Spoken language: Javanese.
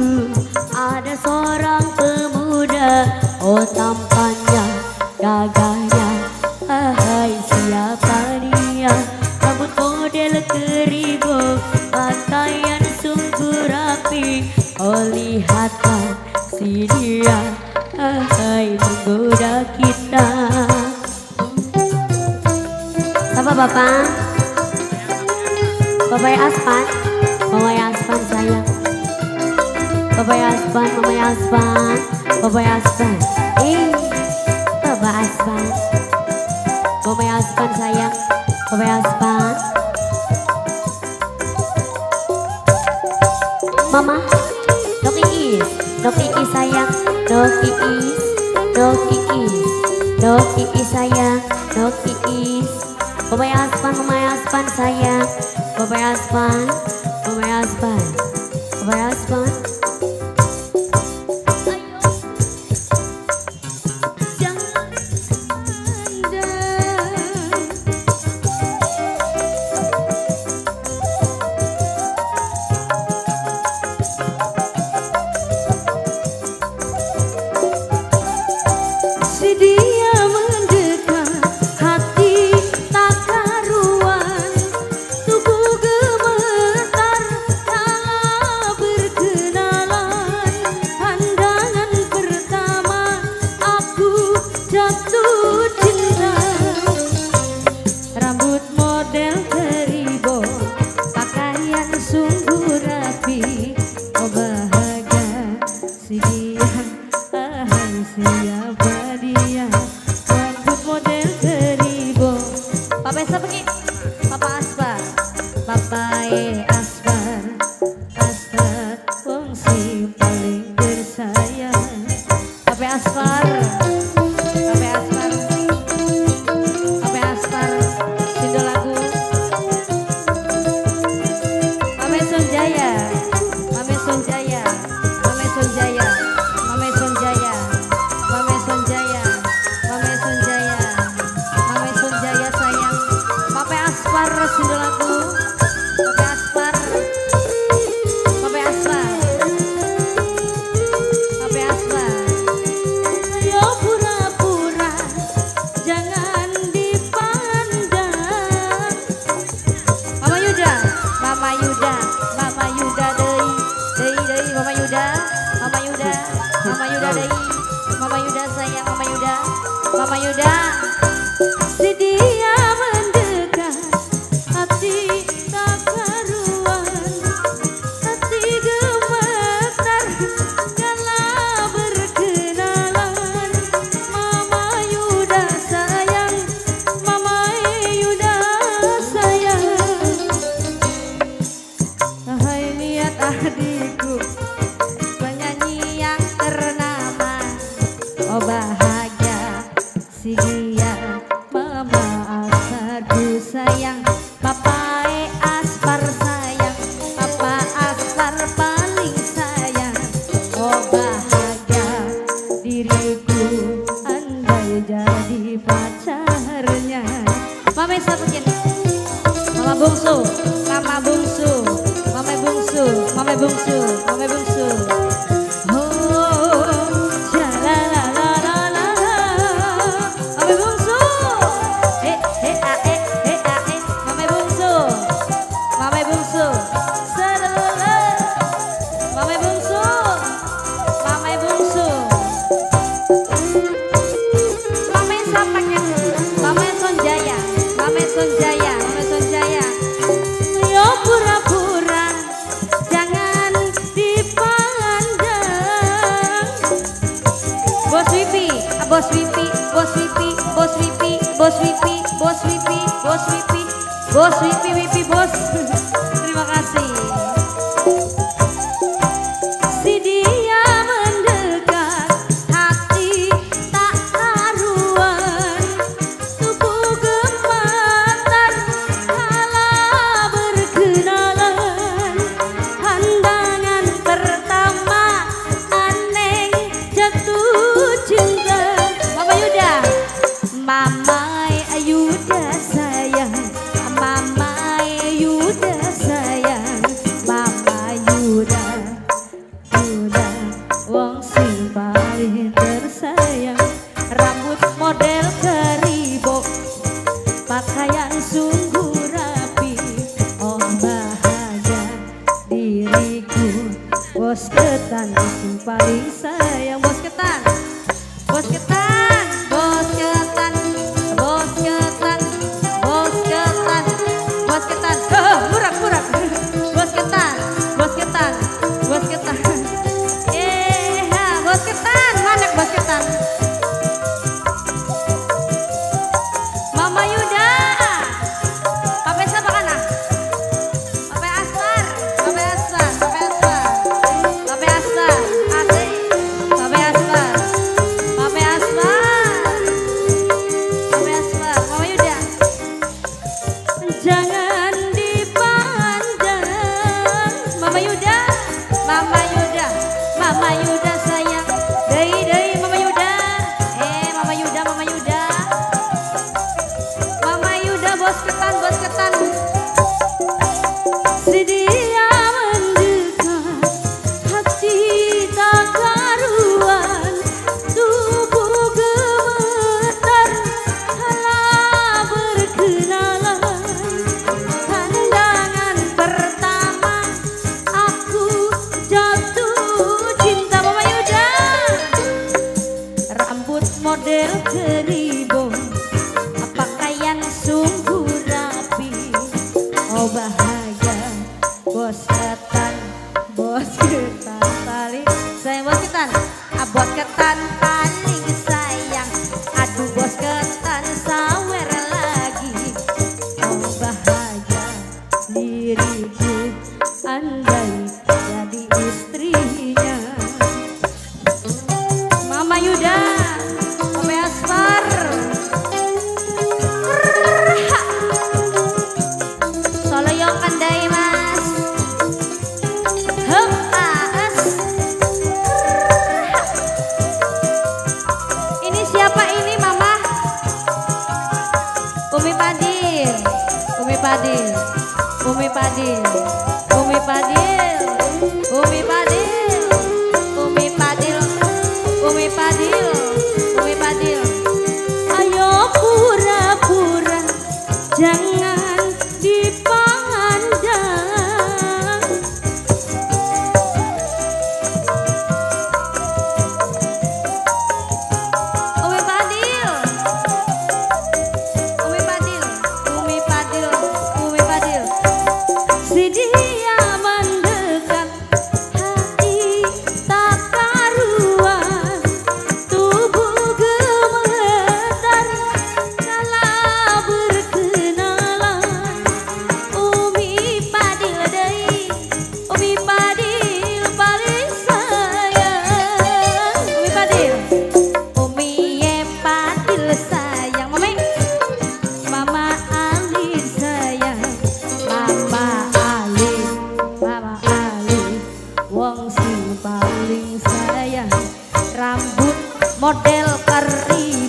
Dulu ada seorang pemuda, oh tampannya, gagahnya, ahai siapa dia? Rambut model keribu, pakaian sungguh rapi. Oh lihatlah si dia, ahai menggoda kita. Siapa bapak? Bapak Aspan, Mama Aspan sayang. Bapak Aspan, Mama Aspan, Bapak Aspan. Bapak Aspan, Mama Aspan sayang, Bapak Aspan. Mama, Dok Iis, Dok Iis sayang, Dok Iis, Dok Iis, Dok Iis sayang, Dok Iis. Bapak Aspan, Mama Aspan sayang, Bapak Aspan, Mama Aspan, Bapak Aspan. Ayo, jangan pandang. Si dia mendekat, hati tak karuan, tubuh gemetar kala berkenalan. Pandangan pertama aku jatuh cinta. Rambut model keribo, pakaian sungguh rapi. Oh bahagia si dia, ahai siapa dia? Rambut model keribo. Papa siapa ki? Papa Aspar, Papa e Aspar, Aspar wong sing paling tersayang. Papa Aspar, Papa Aspar, Papa Aspar, sindo lagu. Mame Sonjaya, Mame Sonjaya, Mame Sonjaya, Mame Sonjaya, Mame Sonjaya, Mame Sonjaya, Mame Sonjaya sayang. Papa Aspar sindo lagu. Papa Aspar, Papa Aspar, Papa Aspar. Ayo pura-pura jangan dipandang. Mama Yuda, Mama Yuda, Mama Yuda deui, deui deui Mama Yuda, Mama Yuda, Mama Yuda deui, Mama Yuda sayang Mama Yuda, Mama Yuda. Si dia mendekat, hati tak karuan, hati gemetar kala berkenalan. Mama Yuda sayang, Mama Yuda sayang. Hai lihat adikku, penyanyi yang ternama. Oh bahagia si dia, Mama Asparku sayang, Papa e Aspar sayang, Papa Aspar paling sayang. Oh bahagia diriku andai jadi pacarnya. Mama siapa gini? Mama bungsu, Mama bungsu, Mama bungsu, Mama bungsu, Mama bungsu. Oh, la la la la la, Mama bungsu. Eh eh a eh eh a eh, Mama bungsu, Mama bungsu. Serele, Mama bungsu, Mama bungsu. Mama siapa ya? Mama Sonjaya, Mama Sonjaya, Mama Sonjaya. Yo pura-pura jangan dipandang. Bos Wipi, Bos Wipi, Bos Wipi, Bos Wipi, Bos Wipi, Bos Wipi, Bos Wipi, Bos Wipi, Wipi Bos. Terima kasih. Si dia mendekat, hati tak karuan, tubuh gemetar kala berkenalan. Pandangan pertama aneh jatuh cinta. Mama Yuda, Mama Yuda sayang, Mama Yuda. ketan sing paling sayang. Bos ketan, bos ketan, bos ketan, bos ketan, bos ketan, bos ketan. Murah murah. Bos ketan, bos ketan, bos ketan. Bos ketan, mana bos ketan? Mama Yuda, Pape siapa kana? Pape Asmar, Pape Asmar, Pape Asmar, Pape Asmar, asik, Pape Asmar, Pape Asmar, Pape Asmar, Mama Yuda. Jangan dipandang, Mama Yuda, Mama Yuda, Mama Yuda sayang, dei dei Mama Yuda, Mama Yuda, Mama Yuda. Mama Yuda bos ketan, bos ketan. Si dia mendekat, hati tak karuan, tubuh gemetar kala berkenalan. Pandangan pertama aku jatuh cinta. Mama Yuda. Rambut model keribo, pakaian sungguh rapi. Oh bahagia, bos ketan paling sayang, bos ketan. Ah, bos ketan paling sayang. Aduh bos ketan sawer lagi. Oh bahagia diriku andai jadi istrinya. Mama Yuda, Pape Asmar. Soloyong kandai mas. Hem as. Ini siapa ini Mama? Umi Padil, Umi Padil, Umi Padil, Umi Padil, Umi Padil, Umi Padil, Umi Padil, Umi Padil. Ayo pura-pura jangan dipandang. Umi Padil, Umi Padil, Umi Padil, Umi Padil. Si dia mendekat, hati tak karuan, tubuh gemetar kala berkenalan. Umi Padil dei, Umi Padil paling sayang. Umi Padil, Umi Padil sayang, Mami, Mama Ali sayang, Mama Ali, Mama Ali, wong sing paling sayang. Rambut model keribo,